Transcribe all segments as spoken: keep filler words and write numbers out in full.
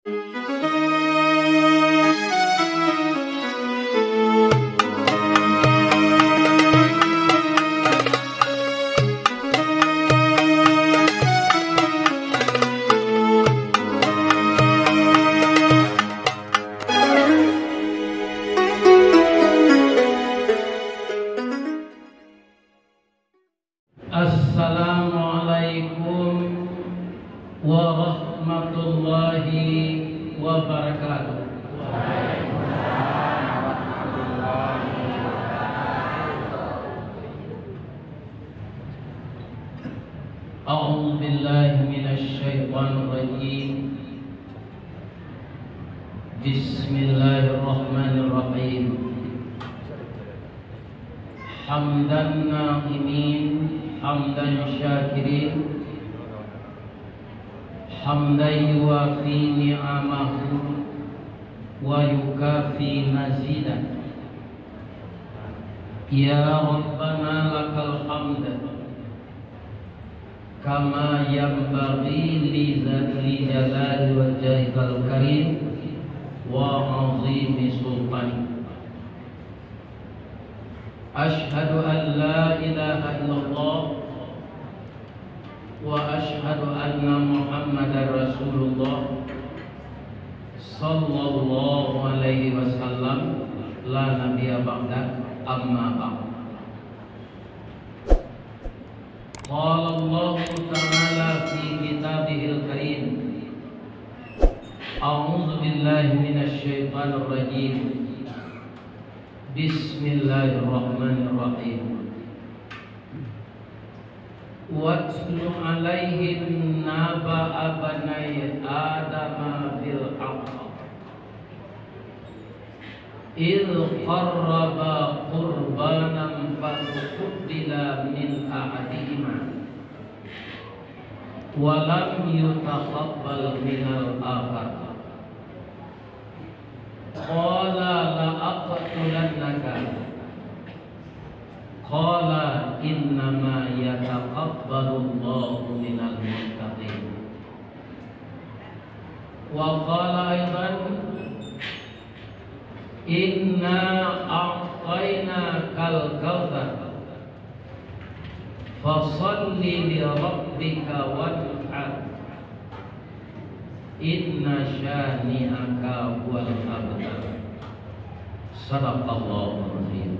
Assalamualaikum warahmatullahi wabarakatuh. A'udzubillahi minasyaitonirrajim. Bismillahirrahmanirrahim. Hamdan na'imin, hamdan syakirin, hamdan yuwafi ni'amahu wa yukafi mazidah. Ya Rabbana lakal hamd, kama yanbaghi li za-, li jalali wajhikal karim wa azimi sultanik. Asyhadu an la ilaha illallah wa asyhadu anna Muhammadar Rasulullah sallallahu alaihi wasallam, la nabiyya ba'dah, amma ba'd. Qala Allahu ta'ala fi kitabihil karim, a'udzu billahi minasy syaithanir rajim. Bismillahirrahmanirrahim. Watlu 'alaihim naba'a bani Adama bil haqq, idh qarraba qurbanan fatuqubila min ahadihima wa lam yutaqabbal minal akhar. Qala la aqtulannaka. Qala innama yataqabbalullahu minal muttaqin. Wa qala aidan, inna a'tainakal kautsar. Fasalli li rabbika wanhar. Inna syani'aka huwal abtar. Sadaqallahul azim.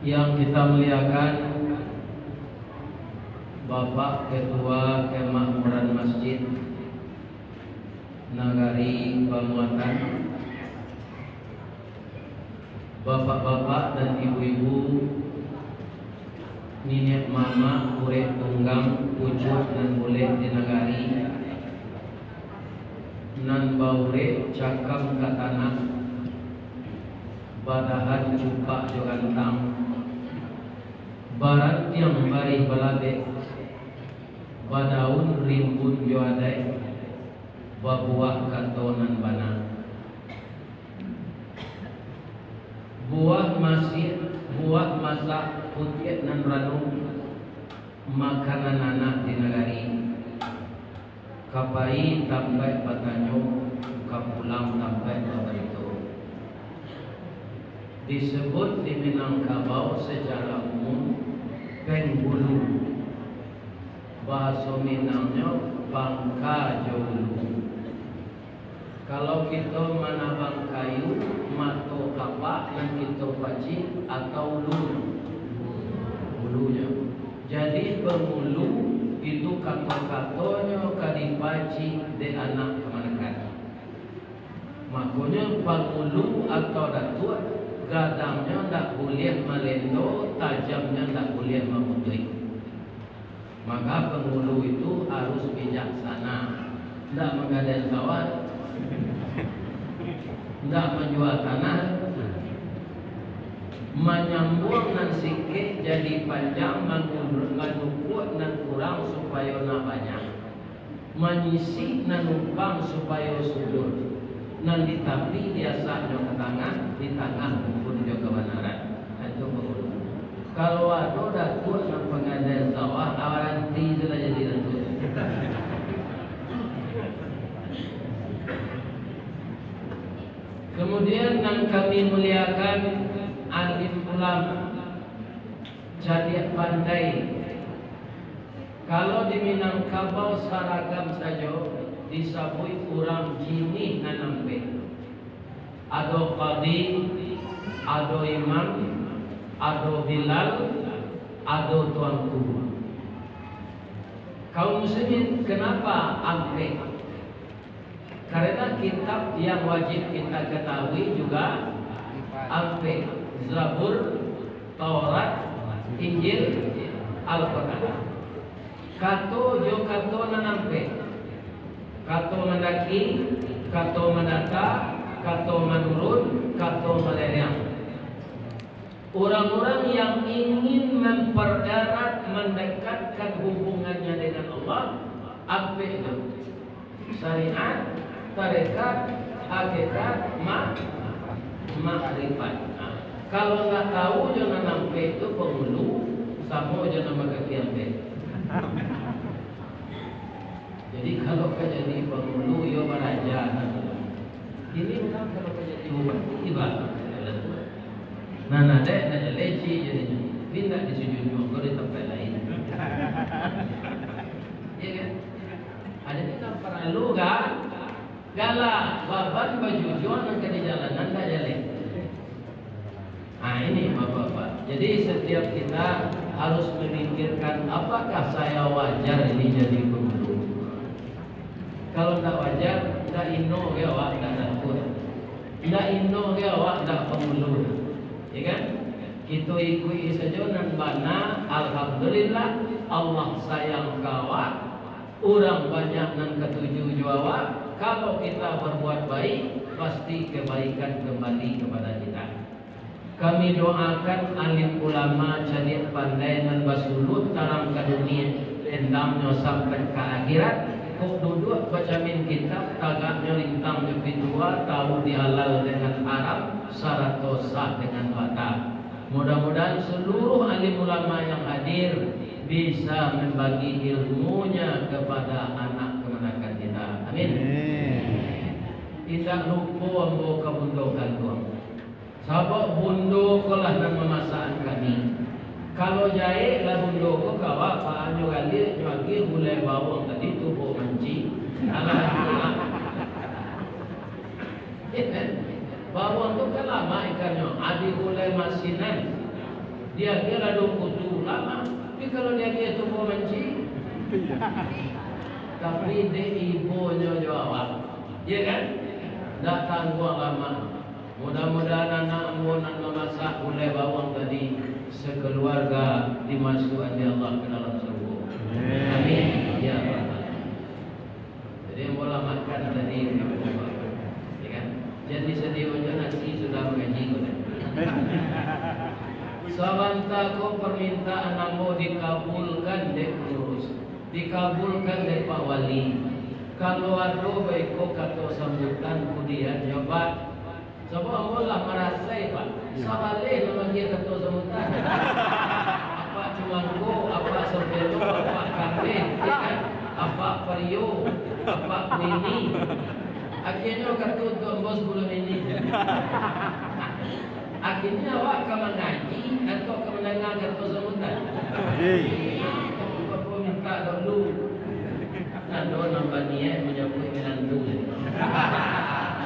Yang kita muliakan, Bapak Ketua Kemakmuran Masjid Nagari Pamuatan, bapak-bapak dan ibu-ibu, niniak mamak, urek tunggang, pucuak nan bulek di nagari, nan baurek cakam ka tanah, badahan cupak jo gantang, barantiang barih balabek, badaun rimbun jo adaik, babuah kato nan bana. Buah masih, buah masak putiak nan ranum, makanan anak di nagari. Ka pai tampaik batanyo, ka pulang tampaik babarito. Disebut di Minangkabau secara umum penghulu. Bahaso Minangnyo bangka jo ulu. Kalau kito manabang kayu, mato kapak nan kito pacik atau ulu? Ulunyo. Jadi, pangulu itu kato-katonyo ka dipacik dek anak kamanakan. Makonyo, pangulu atau datuak, gadangnyo ndak buliah malendo, tajamnyo ndak buliah mamutuih. Maka pangulu itu harus bijaksana, ndak manggadai sawah, ndak manjua tanah, manyambuang nan sikik jadi panjang, mangulu-, manukuak nan kurang supayo nak banyak, manyisik nan numpang supayo subur, nan di tapi diasahnyo ka tangah, di tangah pun jo kabanaran. Nah, itu pangulu. Kalau ado datuak nan panggadai sawah, aranti sudah jadi datuak. Kamudian, nan kami muliakan, alim ulama, cadiak pandai. Kalau di Minangkabau saragam sajo disabuik urang jinih nan ampek. Ado kadi, ado imam, ado bilal, ado tuanku. Kaum muslimin, kenapa ampek? Karena kitab yang wajib kita ketahui juga ampek, Zabur, Taurat, Injil, Al-Quran. Kato jo kato nan ampek, kato mandaki, kato mandata, kato manurun, kato malereang. Urang-urang yang ingin mempererat, mendekatkan hubungannya dengan Allah, ampek tu. Syariat, tarekat, hakikat, ma-, makrifat. Nah, kalau ndak tahu jo nan ampek tu pangulu, samo jo nan bakaki ampek. Jadi, kalau ka jadi pangulu, yo baraja. Ini urang kalau ka jadi bupati, ibarat. Nah, nah, dek, nak lecik jadinyo. Ini ndak di Sijunjuang, kalau di tempat lain. Iya kan? Ada ni kan paralu kan? Galak, baban bajujuang nan ka dijalanan, ndak jaleh. Nah, ini, Bapak-bapak. Jadi, setiap kita harus memikirkan, apakah saya wajar ini jadi pangulu? Kalau ndak wajar, ndak ino ge awak ndak takut. Ndak ino ge awak ndak pangulu. Ya kan? Kito ikuik sajo nan bana, alhamdulillah, Allah sayang ka awak. Urang banyak nan katuju jo awak. Kalau kita berbuat baik, pasti kebaikan kembali kepada kita. Kami doakan alim ulama, cadiak pandai, nan basuluak tarang ka dunia, endangnyo sampai ka akhirat. Kok duduak bacamin kitab, tagaknyo rintang jo pitua, tahu di halal dengan haram, sarato sah dengan batal. Mudah-mudahan seluruh alim ulama yang hadir bisa membagi ilmunya kepada anak kemenakan kita. Amin. Amin. Indak lupo ambo ka bundo kanduang. Sabab bundo ko lah nan mamasakan kami. Kalau jahek lah bundo ko, kawak paanyo galiak, nyo agiah gulai bawang tadi tubuak manci. Alah, alah. Bawang tu kan lamak ikannyo, ado gulai masinan. Diagiah lah dua kutu, lamak. Tapi kalau diagiah tubuak manci, tapi dek ibonyo jo awak, iya kan? Ndak tangguang lamak. Mudah-mudahan anak ambo nan mamasak gulai bawang tadi, sakaluarga dimasuakan dek Allah ka dalam sarugo. Amin. Amin. Ya Rabbal Alamin. Jadi, ambo lah makan tadi, ya kan? Jadi, sadionyo nasi sudah mangaji ko tadi. Sabanta ko permintaan ambo dikabulkan dek pengurus, dikabulkan dek Pak Wali. Kalau ado baiko kato sambutan, pudian yo, Pak. Sabab ambo lah marasai, Pak. Sabaleh nan agiah kato sambutan. Apak Cumangko, Apak Sopelo, Apak Kambeh, ya kan? Apak Pario, Apak Kuini. Akhirnyo kato tu ambo sapuluah minit. Akhirnyo awak ka mangaji atau ka mandanga kato sambutan? Ngaji. Apo mintak dulu? Ado nan baniaik manjapuik minantu.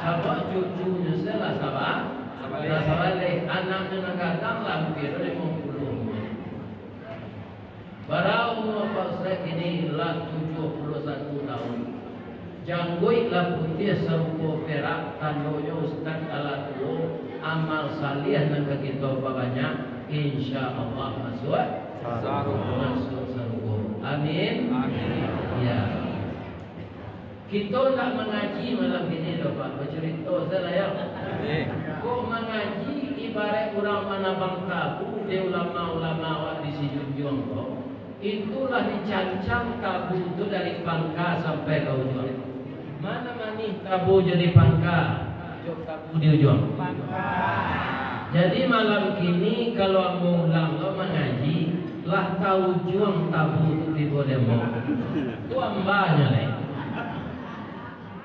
Sabab cucunyo se lah saba-, lah sabaleh. Anaknyo nan gadang lah ampia limo puluah. Bara umua Pak Ustaz kini? Lah tujuah puluah satu tahun. Jangguik lah putiah sarupo perak, tandonyo Ustaz alah tuo, amal saleh nan ka kito pabanyak, insya Allah masuak Sarugo. Masuak sarugo. Amin. Amin. Ya. Kito ndak mangaji malam kini doh, Pak. Bacurito sajo lah, yo. Amin. Kok mangaji ibarat urang manabang tabu, dek ulama-ulama awak di Sijunjuang ko. Itulah dicancang tabu tu dari pangka sampai ka ujuang. Mana manih tabu jo di pangka, jo tabu di ujuang. Jadi, malam kini, kalau ambo ulang lo mangaji, lah taujuang tabu tu tibo di ambo. Tu ambanyo lai.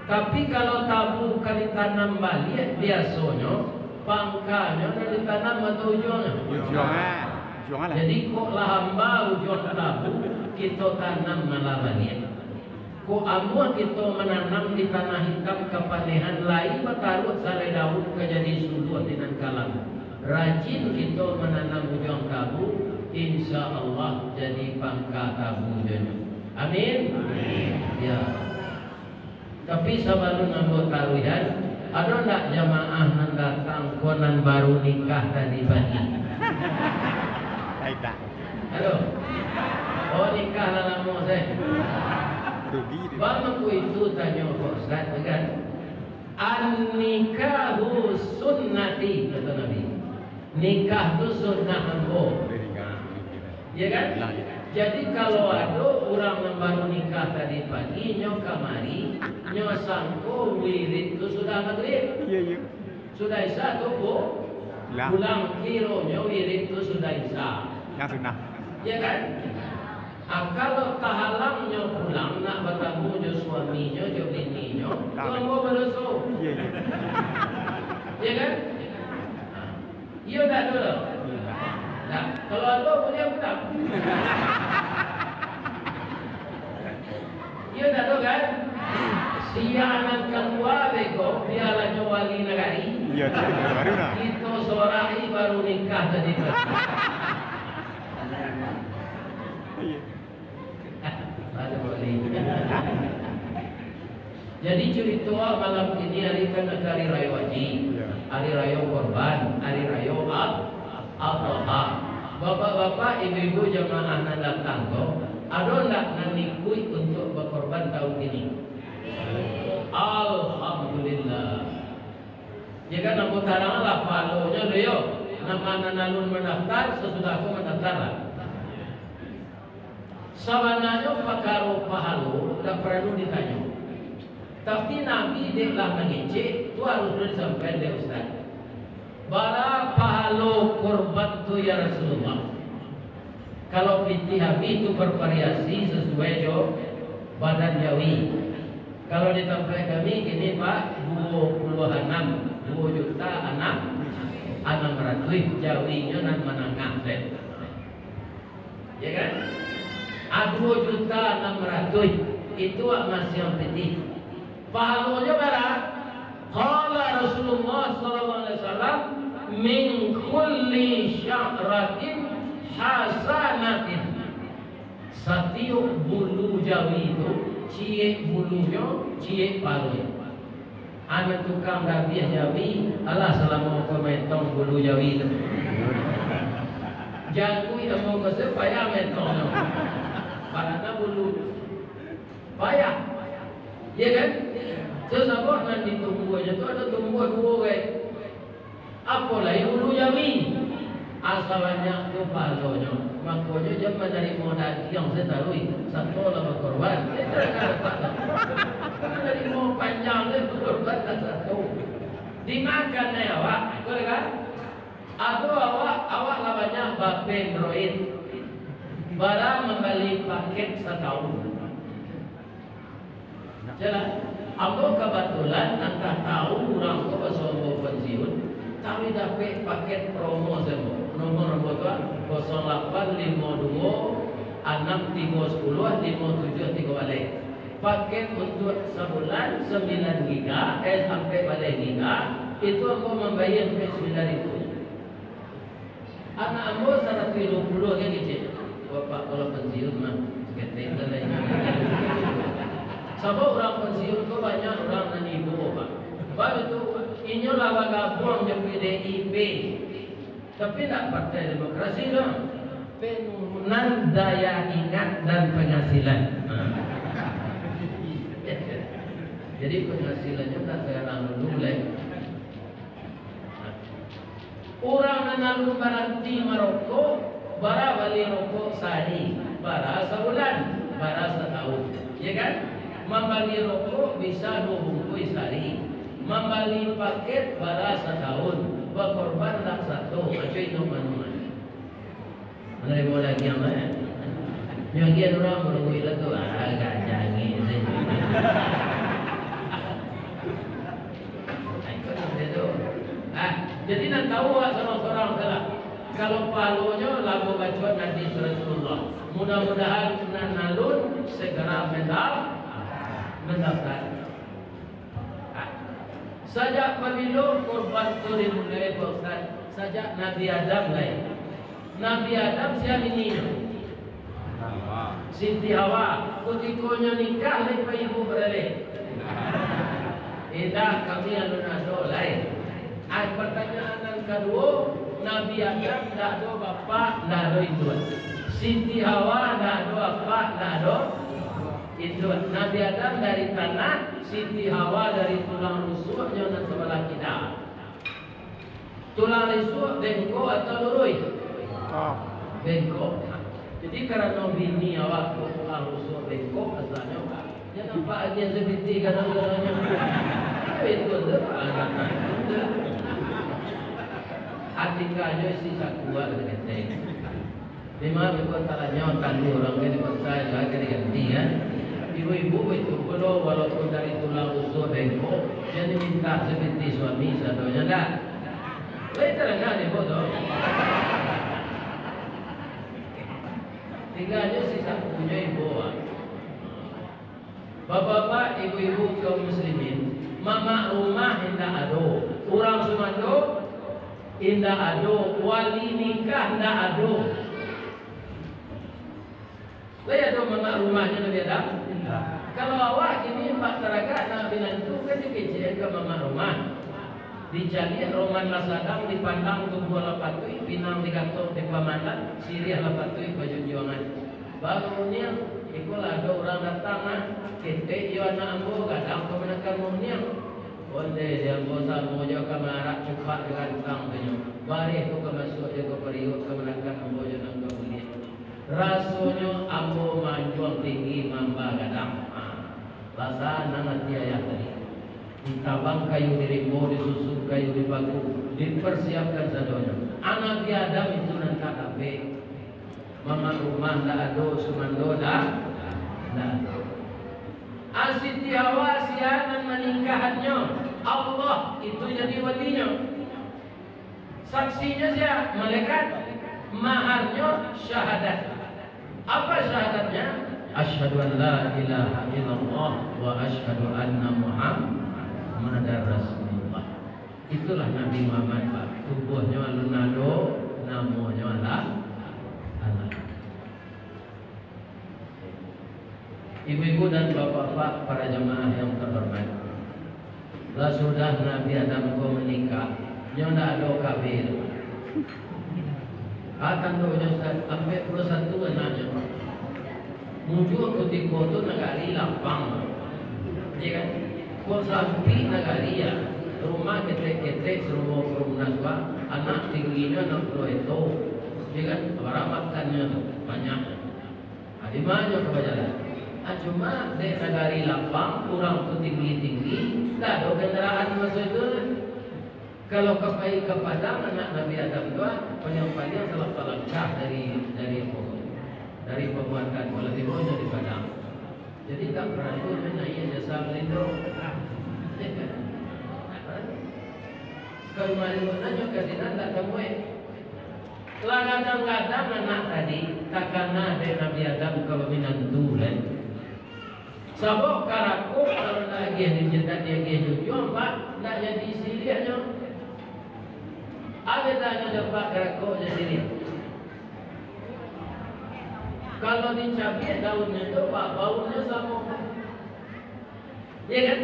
Tapi kalau tabu ka ditanam baliak, biasonyo pangkanyo nan ditanam atau ujuangnyo? Ujuang, ah. Ujuang lah. Jadi, kok lah amba ujuang tabu, kito tanam malah baliak. Kok amuah kito mananam di tanah itam kapanehan, lai bataruak salai daun ka jadi suluah di nan kalam. Rajin kito mananam ujuang tabu, insya Allah jadi pangka tabu juo. Amin. Amin. Ya. Tapi sabalun ambo taruihan, ado ndak jamaah nan datang ko nan baru nikah tadi pagi? Baik, tak. Ado? Oh, nikah lah lamo, seh. Rugi dia. Bang, aku itu tanyo Pak Ustaz, kan? "An-nikahu sunnati," kato Nabi. "Nikah tu sunnah ambo." Dia nikah. Ya kan? Nah, ya. Jadi, kalau ado urang nan baru nikah tadi pagi, nyo kamari, nyo sangko wirid tu sudah magrib. Iya, iya. Sudah isya tu pu-, Lah. pulang, kironyo wirid tu sudah isya. Yang sunnah. Ya kan? Ah, kalau tahalangnyo pulang nak batamu jo suaminyo, jo bininyo, tu Amin. ambo badoso. Iya, iya. Ya kan? Iyo ndak ado doh? Ndak. Kalau ado, buliah pulang. Iyo ndak ado kan? Sia nan kalua beko, bialah nyo wali nagari. Iyo, tu baru nah. Kito sorai baru nikah tadi tu. Iyo. Jadi, curito malam kini ari kan hari rayo haji, Ya. hari rayo korban, hari rayo Ad-, Adha. Bapak-bapak, ibu-ibu jamaah nan datang ko, ado ndak nan ikuik untuak bakorban tahun kini? Alhamdulillah. Ya kan, ambo tarang lah pahalonyo tu yo. Nan ma nan alun mandaftar, sasudah ko mandaftar lah. Sabananyo pakaro pahalo ndak paralu ditanyo. Tapi Nabi dek lah mangecek, tu harus disampaikan dek Ustaz. Bara pahalo korban tu, ya Rasulullah? Kalau pitih kami tu bervariasi sasuai jo badan jawi. Kalau di tampek kami kini, Pak, duo puluah anam, duo juta anam, anam ratuih, jawinyo nan manangah, Ustaz. Ya kan? Ah, duo juta anam ratuih. Itu wak masiang pitih. Pahalonyo bara? Qala Rasulullah sallallahu alaihi wasallam, "Min kulli sya'ratin hasanatin." Satiok bulu jawi tu, ciek bulunyo, ciek pahalonyo. Anu tukang dabiah jawi, alah salamo ko metong bulu jawi tu. Jangkuik ambo ko se payah metong tu. Karano bulu payah. Ya kan? Sabab nan ditumbuahnyo tu ado tumbuah duo, kan? Apo lai bulu jawi? Asa banyak tu pahalonyo. Makonyo jan manarimo dagiang sataruih, sato lah bakorban. Itu lah dapat tu. Manarimo panjang tu, bakorban lah sato. Dimakan dek awak, betul kan? Ado awak, awak lah banyak bapendroid. Bara mambali paket satahun. Jalan. Ambo kabatulan antah tahu urang ko basobok pensiun, tapi dapek paket promo samo. Nomor ambo tu, ah, kosong lapan limo duo, anam tigo sapuluah, limo tujuah tigo baleh. Paket untuak sabulan sambilan giga, eh, ampek baleh giga, itu ambo mambayia ampek sambilan ribu. Anak ambo saratuih duo puluah kan kecek. Bapak kalau pensiun mah, ketek lah inyo. Sabab urang pensiun tu banyak urang nan ibo, Pak. Baru tu, inyo lah bagabuang jo P D I P. Tapi ndak Partai Demokrasi tu. Penurunan daya ingat dan penghasilan. Nah. Jadi penghasilannya tak sekarang dulu, leh. Urang nan alun baranti marokok, bara bali rokok sahari, bara sabulan, bara satahun. Ya kan? Mambali rokok bisa duo bungkuih sahari. Mambali paket bara satahun. Bakorban lah sato, macam itu manual. Manarimo dagiang, eh. Nyo agiah urang baru lah tu, ah, agak jangek sajo. Tahu awak sorang-sorang tu lah. Kalau pahalonyo lah babaco hadis Rasulullah. Mudah-mudahan nan alun segera mendaf-, mendaftar. Sajak pabilo korban tu dimulai, Pak Ustaz? Sajak Nabi Adam lai. Nabi Adam sia bininyo? Siti Hawa. Kutiko nyo nikah lai, Pak Ibu baralek? Indak, kami alun ado lai. Ai, partanyaan nan kaduo, Nabi Adam ndak ado bapak, ndak ado induak. Siti Hawa ndak ado bapak, ndak ado induak. Nabi Adam dari tanah, Siti Hawa dari tulang rusuaknyo nan sabalah kida. Tulang rusuak bengkok atau luruih? Bengkok. Jadi, karano bini awak ko tulang rusuak bengkok asalnyo, jan nampak agiah sapiti kadang-kadangnyo. Itu tu. Atikah nyo isi sakuak dari ketek. Memang beko talanyo tangguh urang ka dipakai, lah ka diganti, kan. Ibu-ibu itu pulo, walaupun dari tulang rusuak bengkok, jan mintak sapiti suami sadonyo, ndak? Weh, tarangah deh, Bos, tu. Tinggalnyo sisa punyo ibo, ah. Bapak-bapak, ibu-ibu, kaum muslimin, mamak rumah indak ado, urang sumando indak ado, wali nikah indak ado. Lai ado mamak rumahnyo Nabi Adam? Indak. Kalau awak kini, Pak, taragak nak minantu, kan dikecekan ka mamak rumah. Dicaliak roman lah sadang, dipandang tubuah lah patuik, pinang digatok di pamandan, siriah lah patuik bajunjuangan. Banguniang, iko lah ado urang datang, ah. Ketek iyo anak ambo, gadang kamanakan manguniang. Onde di ambo samo jo kamarak cupak di rantang tu nyo. Bareh tu ka masuak jo ka pariuak, kamanakan ambo jo nan ka buliah. Rasonyo ambo manjuang tinggi mamba gadang. Ah, lah sanang ati ayah tadi. Ditabang kayu di rimbo, disusun kayu di paku, dipersiapkan sadonyo. Anak di Adam itu nan ka dapek. Mamak rumah ndak ado, sumando ndak, ndak ado. A, Siti Hawa sia nan manikahannyo, Allah itu jadi walinyo. Saksinyo sia? Malaikat. Maharnyo syahadat. Apa syahadatnya? Asyhadu an la ilaha illallah wa asyhadu anna Muhammadar Rasulullah. Itulah Nabi Muhammad, Pak. Tubuahnyo alun ado, namonyo alah, alah. Ibu-ibu dan bapak-bapak, para jamaah yang terhormat, lah sudah Nabi Adam ko manikah, nyo ndak ado kabil. Ah, tandonyo, Ustaz, ampek puluah satu anaknyo. Mujua kutiko tu nagari lapang. Iyo kan? Kok sampik nagari, yo. Rumah ketek-ketek, sarumo rumah sua, anak tingginyo anam puluah hekto. Iyo kan? Bara makannyo tu? Banyak. Ah, di ma nyo ka bajalan? Ah, cuma dek nagari lapang, urang tu tinggi-tinggi, ndak ado kandaraan maso itu. Kalau ka pai ka Padang, anak Nabi Adam tu, ah, paliang-paliang salangkah-langkah dari, dari apo, dari Pabuatan, kalau tibo nyo di Padang. Jadi, tak paralu nyo naiak jasa balindo. Kalau mari nyo ka sinan, tak tamuai. Lah gadang-gadang anak tadi, takana dek Nabi Adam kalau minantu, lai. Sabab karakok, kalau ndak agiah dijedak, diagiah junjuang, Pak, ndak jadi siriahnyo. Ado ndak nyo dapat karakok jadi siriah? Kalau dicabiak daunnyo tu, Pak, baunnyo samo. Iyo kan?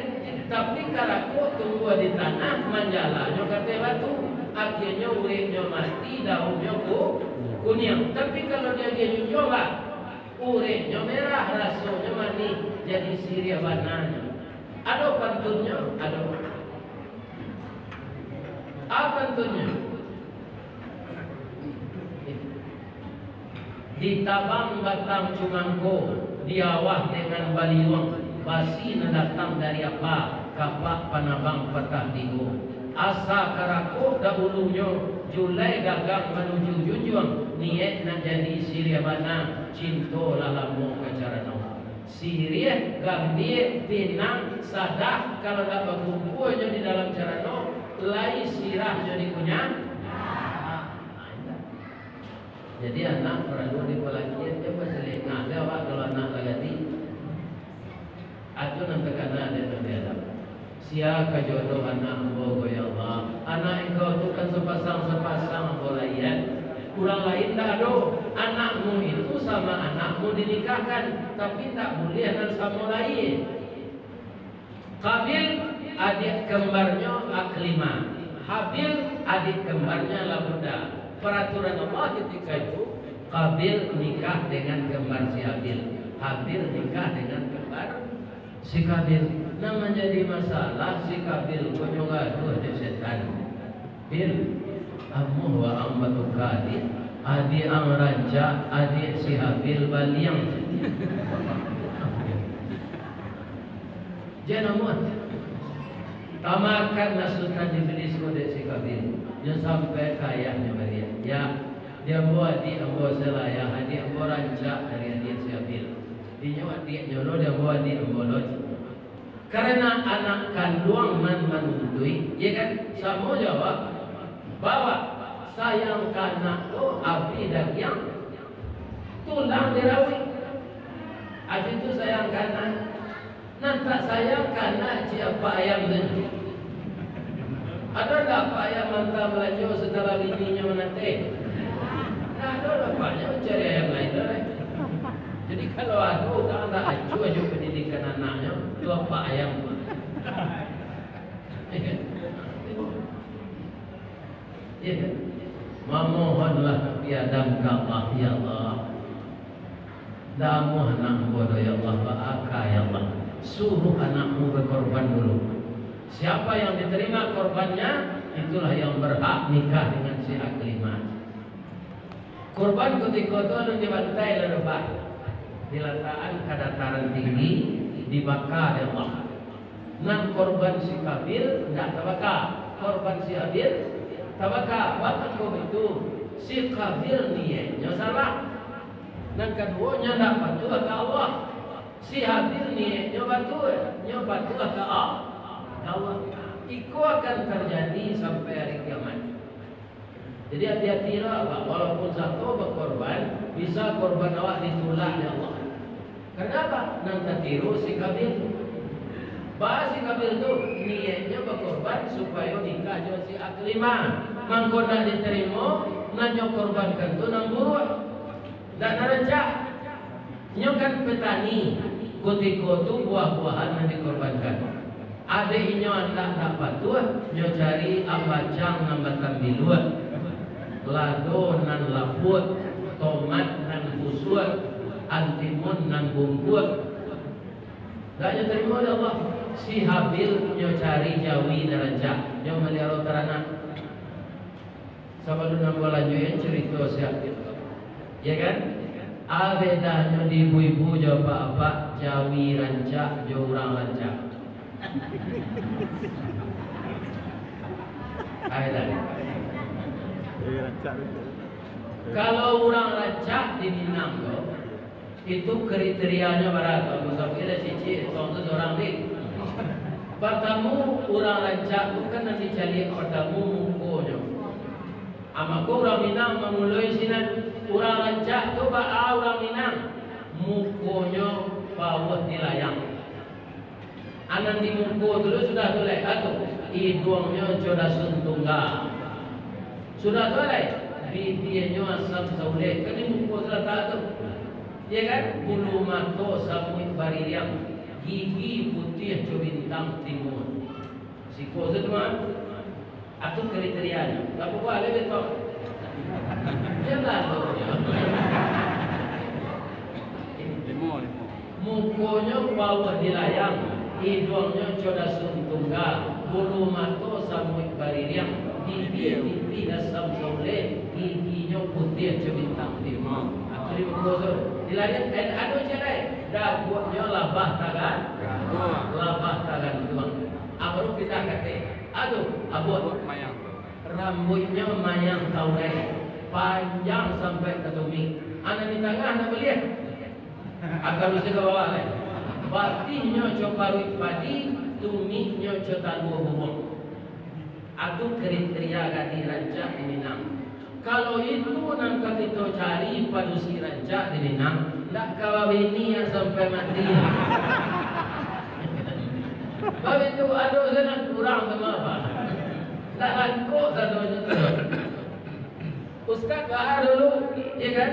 Tapi karakok tumbuah di tanah, manjalanyo ka ateh batu. Akhianyo ureknyo mati, daunnyo ku-, kuniang. Tapi kalau diagiah junjuang, Pak, ureknyo merah, rasonyo manih, jadi siriah bananyo. Ado pantunnyo? Ado. Apo pantunnyo? Ditabang batang cumangko, diawah dengan baliuang, basi nan datang dari apa, kapak panabang patah tigo. Asa karakok dahulunyo, julai gagang manuju junjuang, niaik nak jadi siriah bana, cinto lah lamo ka carano. Siriah, gambia, pinang, sadah, kalau ndak bakumpua nyo di dalam carano, lai sirah nyo di kunyang, Jadi anak paralu dipalakian, jan basilek. Nah, ado awak kalau anak lah gadih. Atu nan takana dek Nabi Adam. Sia ka jodoh anak ambo ko, ya Allah? Anak engkau tu kan sapasang-sapasang ambo lahian. Urang lain ndak ado. Anakmu itu sama anakmu dinikahkan, tapi ndak buliah nan samo lahia. Kabil, adiak kembarnyo Aklimah. Habil, adiak kembarnyo Labuda. Peraturan Allah ketika itu, Kabil nikah dengan kembar si Habil. Habil nikah dengan kembar si Kabil. Nan manjadi masalah, si Kabil ko nyo gaduah jo setan. Bil, amuah waang batuka, adiak. Adiak ang rancak, adiak si Habil baliang. Jan amuah. Tamakan nasutan Iblis ko dek si Kabil. Nyo sampai ka ayahnyo baliak. Ya, di ambo adiak ambo salah, ya, adiak ambo rancak dari adiak si Habil. Inyo adiaknyo lo, di ambo adiak ambo lo. Karena anak kanduang nan manuntuik, ya kan? Samo jo awak. Bahwa sayang ka anak tu api dagiang, tulang di rauik. Api tu sayang ka anak. Nan tak sayang ka anak cik apak ayam tu. Ado ndak apak ayam mantah balanjo, satara bininyo manateh? Ndak ado dapeknyo cari ayam lain lai. Jadi, kalau ado urang ndak acua jo pandidikan anaknyo, tu apak ayam. Iya kan? Mamohonlah Nabi Adam ka Allah, "Ya Allah, damuah anak ambo do, ya Allah, baa ka, ya Allah. Suruh anakmu bakorban dulu. Siapa yang diterima korbannya, itulah yang berhak nikah dengan si Aklimah." Korban kutiko tu alun dibantai lah doh, Pak. Dilatakan ka dataran tinggi, dibaka dek Allah. Nan korban si Kabil ndak tabaka, korban si Habil tabaka. Mangko baitu, si Kabil niaiknyo salah. Nan kaduonyo ndak patuah ka Allah. Si Habil niaiknyo batua, nyo patuah ka Al-, ka Allah. Iko akan tarjadi sampai ari kiamat. Jadi, ati-atilah, Pak. Walaupun sato bakorban, bisa korban awak ditulak dek Allah. Karena apa? Nan tatiru si Kabil. Baa si Kabil tu, niaiknyo bakorban supayo nikah jo si Aklimah. Mangko ndak ditarimo, nan nyo korbankan tu nan buruak. Ndak narancak. Nyo kan petani, kutiko tu buah-buahan nan dikorbankan. Dek inyo andak ndak patuah, nyo cari ambacang nan batambiluak, lado nan lapuak, tomat nan busuak, antimun nan bungkuak. Ndak nyo tarimo dek Allah. Si Habil nyo cari jawi nan rancak, nyo maliaro taranak. Sabalun ambo lanjuikan carito siap. Ya kan? A bedanyo di ibu-ibu jo apak-apak, jawi rancak jo urang rancak. A bedanyo. Jawi rancak tu. Kalau urang rancak di Minang tu, itu kriterianyo bara tu, ambo sabuik lah cicik, tong tu surang deh. Partamo, urang rancak tu kan nan dicaliak partamo mukonyo. Ah, mako urang Minang mamuloi sinan. Urang rancak tu baa urang Minang? Mukonyo pauah di layang. Nan di muko tu, sudah tu lai, a tu, iduangnyo co dasun tungga. Sudah tu lai, bibianyo asam saulek, kan di muko tu latak tu. Ya kan? Bulu mato samuik baririang, gigi putiah co bintang timua. Siko tu, tuan. Atu kriterianyo. Lah bubuah lai betok. Iyo lah tu. Limo, limo. Mukonyo pauah di layang, iduangnyo co dasun tungga, bulu mato samuik baririang, bibia pitih asam saulek, giginyo putiah co bintang timua. Atu di muko tu. Di layang, eh, anu ciek lai. Daguaknyo labah tagan-, labah tagantuang. Baru pindah ka ateh. Anu, abuak. Abuak mayang. Rambuiknyo mayang taurai, panjang sampai ka tumik. Nan di tangah ndak buliah. Akal usia ka bawah lai. Batihnyo co paruik padi, tumiknyo co talua buruang. Atu kriteria gadih rancak di Minang. Kalau itu nan ka kito cari padusi rancak di Minang, ndak ka babini yang sampai mati. Babitu ado sanan kurang sama apa? Ndak langkok sadonyo tu. Ustaz baa dulu, ya kan?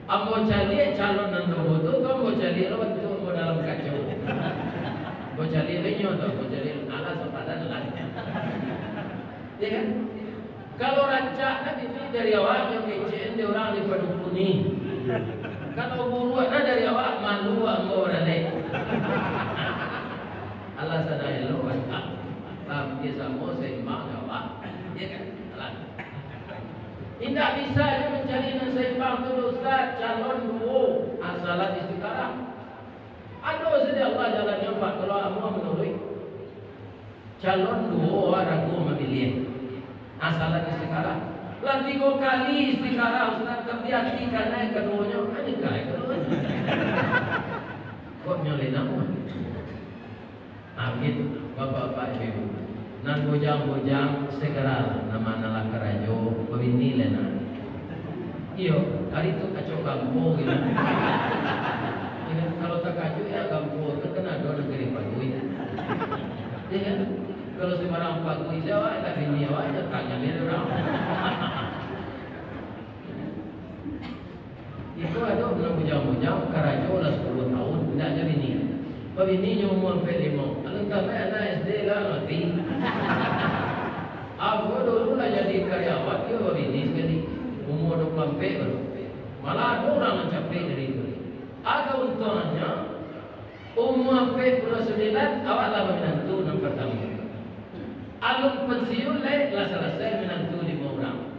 Ambo caliak calon nan duo tu, tu ambo caliak lo waktu ambo dalam kaco. Ambo caliak inyo tu, ambo caliak alah sapadan lah. Ya kan? Kalau rancak kan itu dari awak nyo kecek dek urang di Padukuni. Kalau buruak nah dari awak malu ambo baralek. Alah sadang elok rancak. Tapi samo seimbang jo awak. Ya kan? Alah. Indak bisa jo mancari nan seimbang tu, Ustaz. Calon duo, asalan istikharah. Ado sajo Allah jalannyo, Pak, kalau amuah manuruik. Calon duo awak ragu mamiliah. Asalan istikharah. Lah tigo kali istikharah, Ustaz, tapi ati kanai kaduonyo, kanai kaduonyo. Kok nyo lai namuah? Nah, begitu, Bapak-bapak, Ibu-ibu. Nan bujang-bujang, segeralah, nan ma nan lah karajo, babini lai nak. Iyo, ari tu kacau kampung, gitu. Ya kan? Kalau takajuik, ya, kampung tu kan ado nagari paguik. Ya kan? Kalau sembarang paguik saja, awak tak bini awak, ya, tangan dia orang. Itu ado urang bujang-bujang, karajo lah sapuluah tahun, indak ado bini. Babini nyo umua ampek limo. Alun tamat anak S D lah mati. Ambo dulu lah jadi karyawan, iyo babini sakali. Umua duo puluah ampek baru. Malah ado urang nan capek dari itu. Ado untuangnyo, umua ampek puluah sambilan, awak lah baminantu nan partamo. Alun pensiun lai, lah salasai minantu limo urang.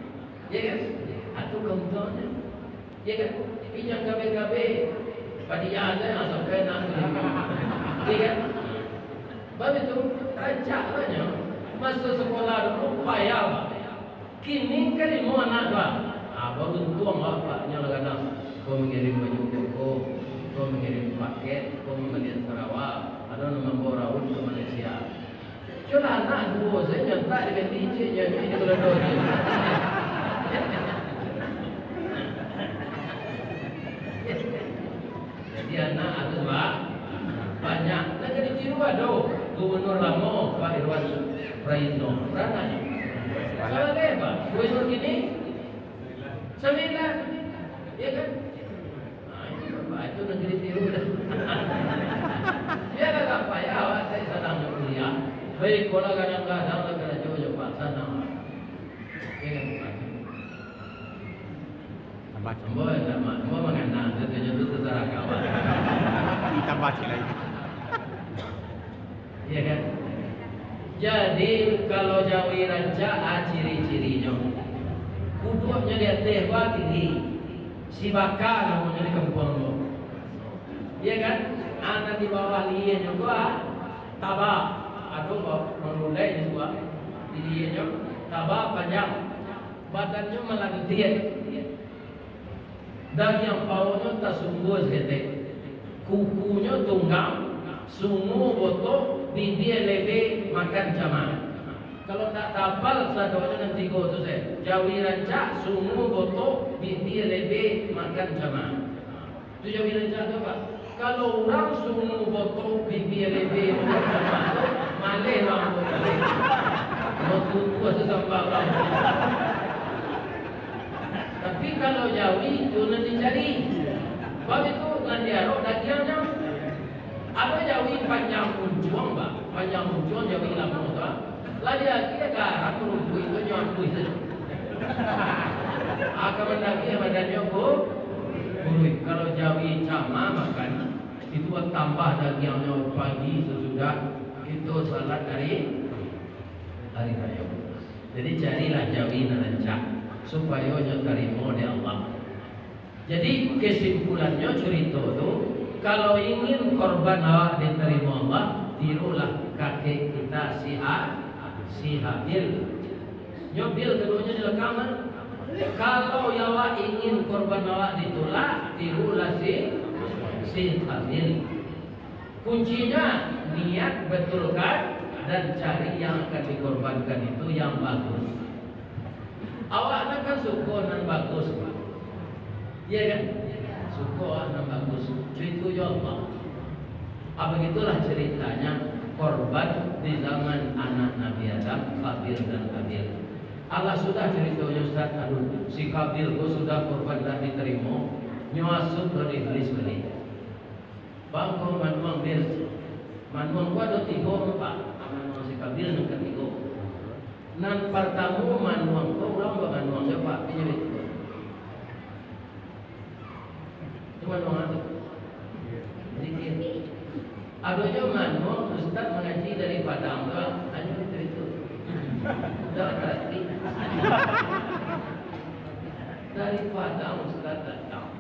Ya kan? Atu kauntuangnyo. Ya kan? Tapi jan kabeh-kabeh. Padiya sajo sampai nak tu. Ya kan? Babitu, rancak lah nyo. Maso sakolah dulu payah, Pak. Kini kan limo anak tu, ah. Ah, baruntuang awak, Pak. Nyo lah gadang. Ko mangirim baju koko, ko mangirim paket, ko mambalian sarawa. Ado nan mambawa raun ka Malaysia. Cuman anak duo sajo nyantak diganti cek nyo, cek nyo kalau duo tu. Jadi anak harus ba-, banyak. Nan ka ditiru ado gubernur lamo, Pak Irwan Prayitno. Bara anak? Sabaleh, Pak. Gubernur kini? Sambilan. Ya kan? Nah, itu Bapak, itu nan ka ditiru dah. Biarlah tak payah awak cari sadang jo kuliah. Baik, kalau kadang-kadang lah karajo jo Pak, sanang. Ya kan, Pak? Tambah. Ambo indak ma-, ambo manganang, tentunyo tu terserah kawan. Tambah cik lain. Iya kan? Jadi, kalau jawi rancak, ah, ciri-cirinyo. Kuduaknyo di ateh, bawah tinggi. Si baka namonyo di kampuang tu. Iya kan? Ah, nan di bawah lienyo tu, ah, taba. Ado ba-, mangulai di bawah. Di lienyo, taba panjang. Badannyo malantiak. Dagiang paunyo tasungguah saketek. Kukunyo tunggang, sungu botok, bibia lebek, makan camak. Kalau ndak tapal sadonyo nan tigo tu, se, jawi rancak, sungu botok, bibia lebek, makan camak. Tu jawi rancak tu, Pak. Kalau urang sungu botok, bibia lebek, makan camak tu, maleh lah ambo maleh. Ambo tutuah tu sambah urang. Tapi kalau jawi, tu nan dicari. Sabab itu nan diarok dagiangnyo. Ado jawi panjang muncuang, Pak. Panjang muncuang jawi lamo tu, ah. Lah diagiah garam rumpuik tu nyo ambuih sajo. Akan mandagiah badannyo ku-, kuruih. Kalau jawi camak makan, itu tambah dagiangnyo pagi sasudah itu salat hari, hari rayo. Jadi, carilah jawi nan rancak, supayo nyo tarimo dek Allah. Jadi, kesimpulannyo curito tu, kalau ingin korban awak ditarimo Allah, tirulah kakek kita si Ha-, si Habil. Nyo Bil kaduonyo di lakang, kan? Kalau awak ingin korban awak ditulak, tirulah si, si Habil. Kuncinya, niat betulkan dan cari yang akan dikorbankan itu yang bagus. Awak nak kan suko nan bagus, Pak. Iya kan? Suko awak nan bagus. Cuitu jo Allah. Ah, begitulah ceritanya korban di zaman anak Nabi Adam, Qabil dan Habil. Alah sudah ceritonyo, Ustaz, aduh, si Qabil ko sudah korban dak diterimo, nyo asuak dari Iblis baliak. Bangko manuang Bil. Manuang ko ado tigo, Pak. Manuang si Qabil nan katigo. Nan partamo manuang ko urang bamanuang jo Pak, inyo itu. Itu manuang apo? Zikir. Ado jo manuang ustaz mangaji dari Padang tu, hanyo itu-itu. Dak arati. Dari Padang ustaz datang.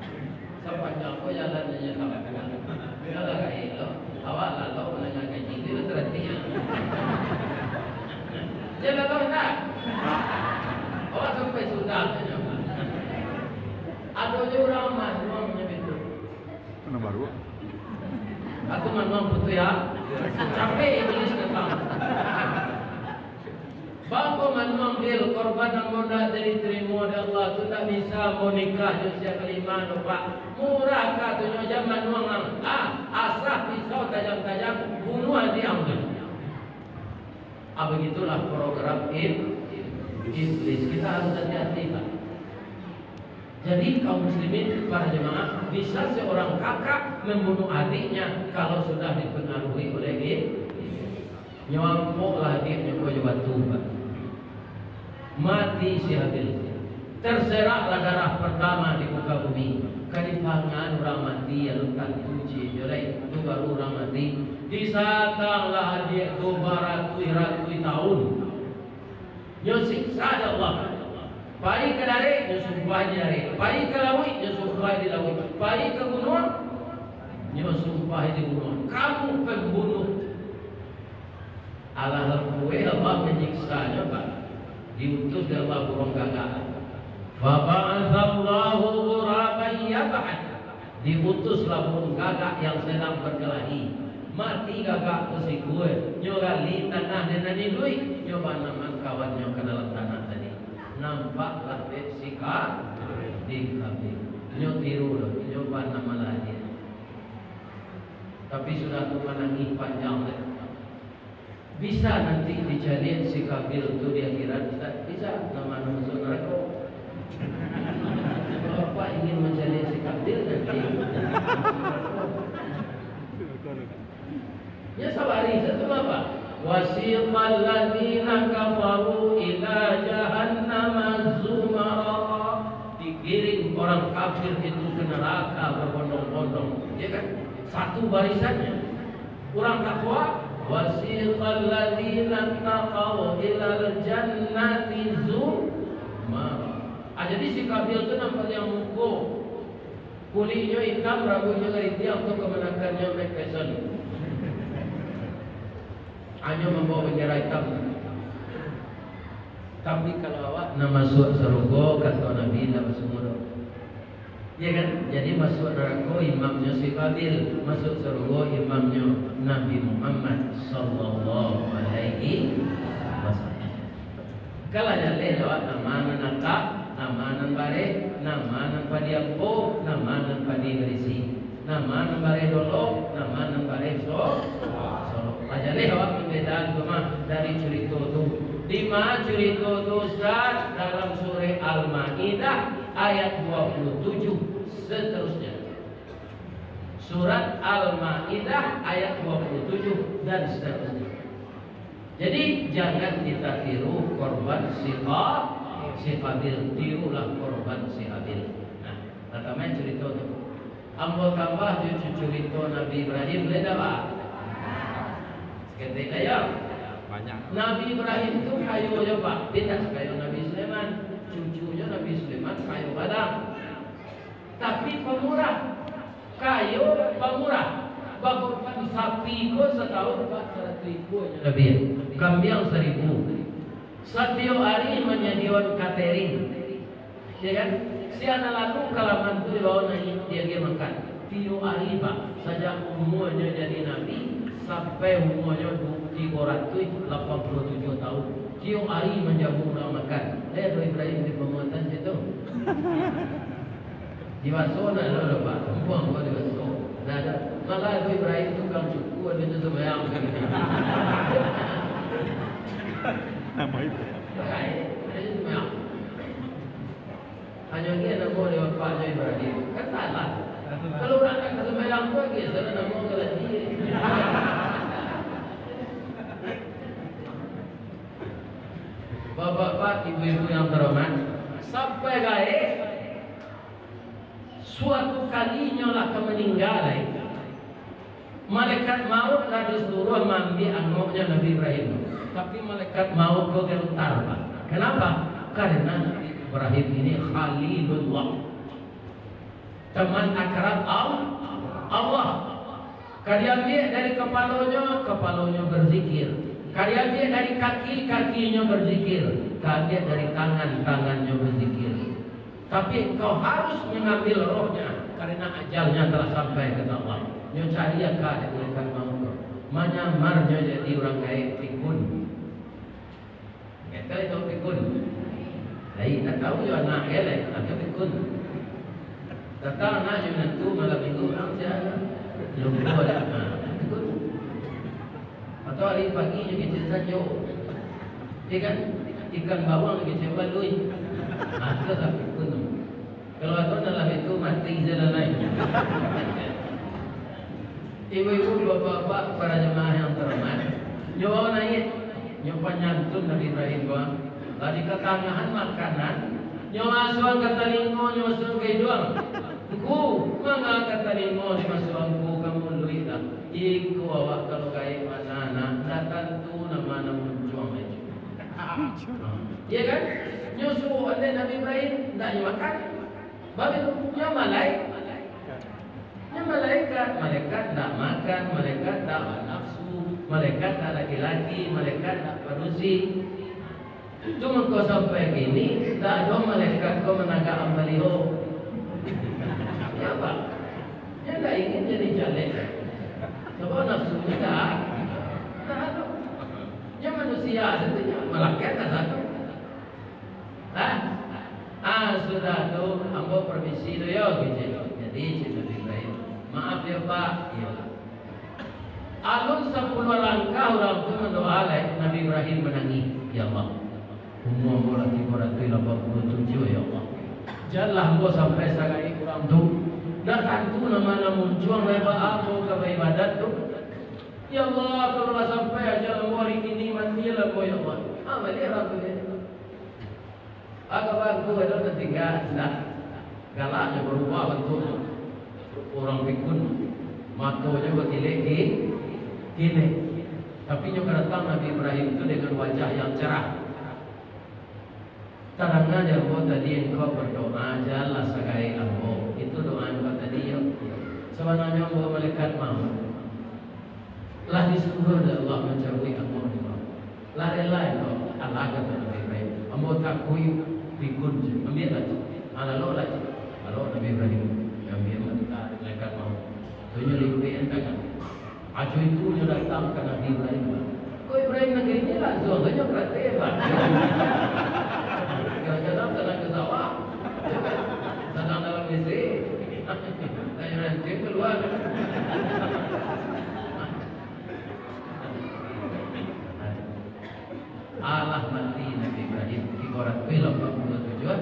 Sapanjang ko jalan nan inyo tampuah. Kalau gai lo, awak lalu mandanga kaji, itu berarti. Dia lalu tak? Awak sampai sudah saja. Ado je urang manuang nyo itu. Mana baru? Aku manuang putu ya. Capek Iblis datang. Bangko manuang Bil, korban nan ambo ndak diterimo dek Allah tu, ndak bisa ambo nikah jo si nan kalimo tu, Pak. Murah katonyo, jan manuang ang. Ah, asah pisau tajam-tajam, bunuah diang tu. Ah, begitulah program ib-, iblis. Kita harus hati-hati, Pak. Jadi, kaum muslimin, para jemaah, bisa seorang kakak membunuh adiknya kalau sudah dipengaruhi oleh ib-, Nyo ampoklah adiknyo ko jo batu, Pak. Mati si Habil. Terseraklah darah pertama di muka bumi. Ka dipangan urang mati, alun tantu cieknyo lai, tu baru urang mati. Disatanglah adiak tu baratuih-ratuih taun. Nyo siksa dek Allah. Pai ka darek, nyo sumpah di darek. Pai ka lauik, nyo sumpah di lauik. Pai ka gunuang, nyo sumpah di gunuang. Kamu pembunuh. Alah lampua Allah manyiksanyo, Pak. Diutus dek Allah buruang gagak. Faba'atsallahu ghuraban yabhath. Diutuslah buruang gagak yang sedang berkelahi. Mati gagak tu sikua, nyo gali tanah nan iduik, nyo banaman kawannyo ka dalam tanah tadi. Nampaklah dek si Ka-, si Habil. Nyo tiru lo, nyo banamanlah dia. Tapi sudah tu manangih panjang dek. Bisa nanti dicaliak si Habil tu di akhirat, Ustaz? Bisa, nan mano masuak narako. Bapak ingin mancaliak si Habil nanti? Ya, sabari sajo, Pak. Wasiqal ladzina kafaru ila jahannama zumara. Dikirim orang kafir itu ke neraka berbondong-bondong, ya kan? Satu barisannya. Urang takwa, wasiqal ladzina taqaw ilal jannati zumara. Ah, jadi si Habil tu nampak yang muko, kuliknyo itam, rambuiknyo kariting, tu kamanakannyo Mike Tyson. Hanyo mambawa bandera itam. Tapi kalau awak nan masuak sarugo, kato Nabi, indak basungguah doh. Ya kan? Jadi masuak narako imamnyo si Habil, masuak sarugo imamnyo Nabi Muhammad sallallahu alaihi wasallam. Kalau jaleh lawak, nama nan akak, nama nan bareh, nama nan padi ampo, nama nan padi barisi, nama nan bareh dolok, nama nan bareh so-, solok. Lah jaleh awak pambedaan tu mah dari curito tu. Di ma curito tu, Ustaz? Dalam surah Al-Maidah ayat dua puluh tujuh seterusnya. Surat Al-Maidah ayat dua puluh tujuh dan seterusnya. Jadi, jangan kita tiru korban si Qa-, si Qabil, tirulah korban si Habil. Nah, pertama curito tu. Ambo tambah jo cu-, curito Nabi Ibrahim, lai ndak, Pak? Saketek aja. Banyak. Nabi Ibrahim tu kayo jo, Pak. Indak sakayo Nabi Sulaiman. Cucunyo Nabi Sulaiman kayo badak. Tapi pamurah. Kayo pamurah. Bakurban sapi ko satahun, Pak, saratuih ikua nyo Nabi. Kambiang saribu. Satiok ari manyadiakan catering. Ya kan? Si anak lalu kalaman tu dibawa naiak, diagiah makan. Tiok ari, Pak, sajak umuanyo jadi nabi sampai umuanyo du-, tigo ratuih lapan puluah tujuah tahun. Tiok ari manjamu urang makan. Eh, Ibrahim di pamuatan situ. Dibaso ndak ado doh, Pak. Ambo, ambo dibaso. Ndak ado. Malah Ibrahim tukang cuku, ado tu sumbayang. Namo itu. Baik, ado tu sumbayang. Hanyo namo dek bapaknyo Ibrahim. Kan salah. Kalau urang nak sumbayang tu, agiah salah namo ka laki. Bapak-bapak, ibu-ibu yang terhormat, sampai gaek, suatu kali nyo lah ka maningga lai, malaikat maut lah disuruah maambiak angoknyo Nabi Ibrahim. Tapi malaikat maut ko gentar, Pak. Kenapa? Karena Nabi Ibrahim ini Khalilullah. Teman akrab Al-, Allah. Ka diambiak dari kapalonyo, kapalonyo berzikir. Ka diambiak dari kaki, kakinyo berzikir. Ka ambiak dari tangan, tangannyo berzikir. Tapi engkau harus mengambil rohnya, karena ajalnya telah sampai, kata Allah. Nyo cari aka dek malaikat maut. Manyamarnyo jadi urang gaek, pikun. Ngetel itu pikun. Lai, tak tahu jo anak dia lai, tapi pikun. Datang anak jo minantu malam minggu, urang sia. Lumpuh dah. Ha, pikun. Atau hari pagi jo kecil sajo. Ya kan? Ikan bawang jo kecil balui. Ha, itu lah pikun. Kalau aku dalam itu mati je lah lain. Ibu-ibu, bapak-bapak, para jemaah yang terhormat, nyo bawa naik, nyo panyantun Nabi Ibrahim ko. Lah di katangahan makanan, nyo masuak ka talingo, nyo masuak ka iduang. Ngku, manga ka talingo, dimasuak ngku ka muluik lah. Iko awak kalau gaek ma nan, ndak tantu nan ma nan muncuang lai. Iya kan? Nyo suruah andai Nabi Ibrahim, ndak nyo makan. Babi tu, nyo malai-, nyo malaikat, malaikat ndak makan, malaikat ndak banafsu, malaikat ndak laki-laki, malaikat ndak padusi. Tu mangko sampai kini, ndak ado malaikat ko managak baliho. Ya, Pak? Nyo ndak ingin jadi caleg. Sabab nafsu nyo ndak, ndak ado. Nyo manusia sajo, nyo malaikat ndak satu. Nah, ah, sudah tu, ambo permisi dulu yo, gitu. Jadi, cek Nabi Ibrahim, "Maaf yo, Pak." Iyolah. Alun sapuluah langkah urang tu mandoa lai, Nabi Ibrahim manangih, "Ya Allah, umua ambo lah tigo ratuih lapan puluah tujuah, ya Allah. Janlah ambo sampai sagaek urang tu. Ndak tantu nan ma nan muncuang lai, baa ambo ka baibadat tu. Ya Allah, kalau lah sampai ajal ambo ari kini, matilah ambo, ya Allah." Ah, baliak urang tu, dia. Agak bagus, ada tertinggal, nah. Galaknyo barubah bantuaknyo. Urang pikun, matonyo bakilek ki-, kilek. Tapi nyo ka datang Nabi Ibrahim tu dengan wajah yang cerah. "Tadanga di ambo tadi engkau berdoa, janlah sagaek ambo." Itu doa engkau tadi, yo. Sabananyo ambo malaikat maut. Lah disuruah dek Allah mancabuik ambo ni, Bang. Lah rela indak? Alah, kato Nabi Ibrahim, "Ambo takuik pikun je. Ambiaklah tu." Ah, laloklah tu. Lalok Nabi Ibrahim. Ambiak mata malaikat maut. Tu nyo lipek tangan. Ajo itu nyo datang ka Nabi Ibrahim, Bang. Ko Ibrahim nan kini langsuang tu nyo praktek, Bang. Kadang-kadang sadang ka sawah. Sadang dalam listrik. Tanyo rancak kalua. Alah mati Nabi Ibrahim, tigo ratuih lapan puluah tujuah.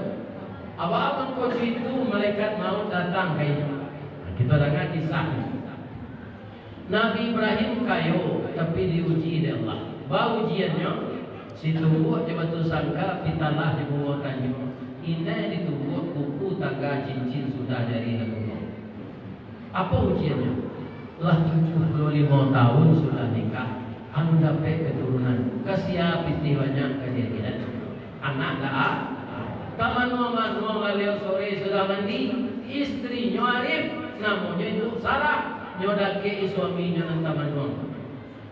Apo mangko itu malaikat maut datang ka inyo. Nah, kito danga kisah ni. Nabi Ibrahim kayo, tapi diuji dek Allah. Baa ujiannyo? Situmbuak jo batu sangka, pitalah jo bungo tanyo. Inai ditumbuak kuku, tangga, cincin, sudah jari nan bungo. Apo ujiannyo? Lah tujuah puluah limo taun sudah nikah, alun dapek katurunan. Ka sia pitih banyak ka di akhirat. Anak ndak a-, tamanuang-manuang lalai sore sudah mandi, istrinyo Arif, namonyo Ibu Sarah, nyo dakek-i suaminyo nan tamanuang.